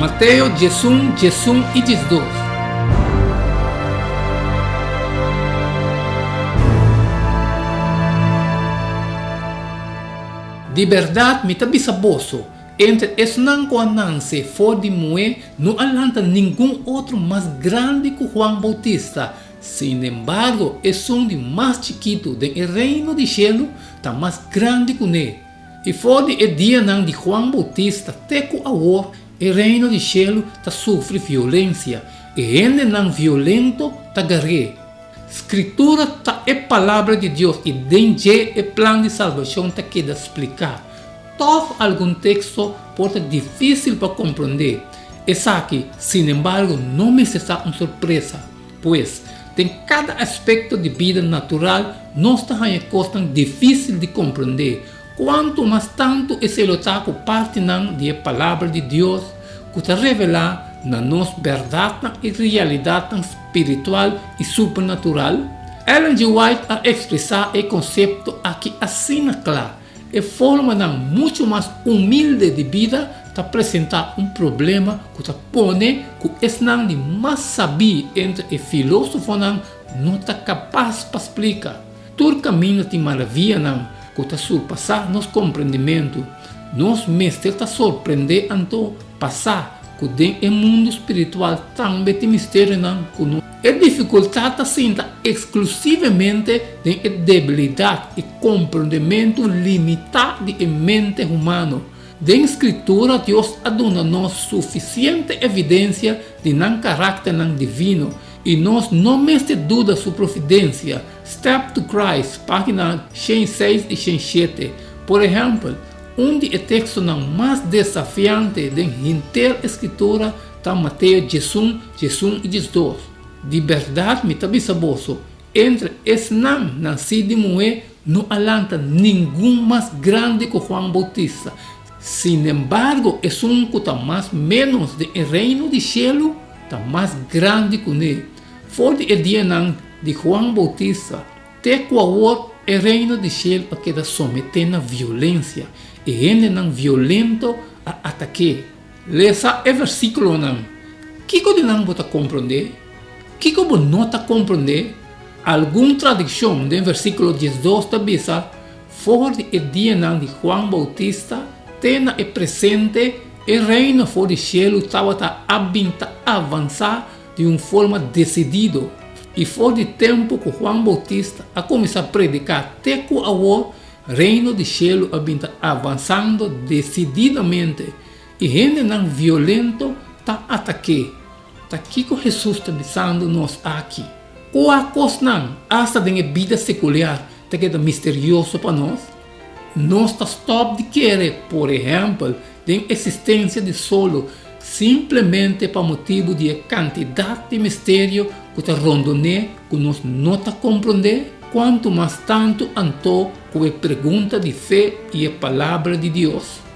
Mateo 11, 11 i 12. Di bèrdat mi ta bisa boso, entre esnan ku a nanse for di muhé no a lanta ningun otro mas grandi ku Juan Boutista. Sinembargo, esun di mas chikitu den e Reino di shelu ta mas grandi kuné. I for di e dianan di Juan Boutista te ku awor, e Reino di shelu ta sufri violensia, i hendenan violento ta gar'é. Skritura ta e Palabra di Dios i den dje e plan di salbashon ta keda spliká. Tòg algun teksto por ta difísil pa komprondé. Esaki, sinembargo, no mester ta un sorpresa. Pues, den kada aspekto di bida natural nos ta haña kosnan difísil di komprondé. Kuantu mas tantu esei lo ta ku partinan di e Palabra di Dios ku ta revelá na nos bèrdatnan i realidatnan spiritual i supernatural? Ellen G. White a ekspresá e konsepto aki asina kla, E formanan muchu mas humilde di bida ta presentá un problema ku ta pone ku esnan di mas sabí entre e filósofonan no ta kapas pa splika. Tur kaminda tin maravianan ku ta surpasá nos komprendimentu. Nos mester ta sorprendé anto pa sa ku den e mundu spiritual tambe tin misterionan ku no. E difikultat ta sinta eksklusivamente den e debilidat i komprendementu limitá di e mente humano. Den Skritura Dios a duna nos sufisiente evidensia di nan karakternan divino, i nos no mester duda su providensia. Step to Christ, página 106 i 107. Por ehèmpel, un di e tekstonan mas desafiante den henter e Skritura Ta Mateo 11, 11 i 12. Di bèrdat mi ta bisa boso, entre esnan nasí di muhé no a lanta ningun mas grandi ku Juan Boutista. Sinembargo, esun ku ta mas ménos den e Reino di shelu ta mas grandi kuné. For di e dianan di Juan Boutista te ku awor, e Reino di shelu a keda someté na violensia, i hendenan violento a atak'é. Lesa e versíkulonan. Kiko di nan bo ta komprondé? Kiko bo no ta komprondé? Algun tradukshon den versíkulo 12 ta bisa, For di e dianan di Juan Boutista te na e presente, e Reino for di shelu tabata a bin ta avansá di un forma desidido. I for di tempu ku Juan Boutista a kuminsá prediká te ku awor, Reino di shelu a bin ta avansando desididamente i hendenan violento ta atak'é. Ta kiko Hesus ta bisando nos aki? Kua kosnan, asta den e bida sekular, ta keda misterioso pa nos? Nos ta stòp di kere, por ehèmpel, den eksistensia di solo simplemente pa motibu di e kantidat di misterio ku ta rondon'é ku nos no ta komprondé? Kuantu mas tantu anto ku e pregunta di fe i e Palabra di Dios?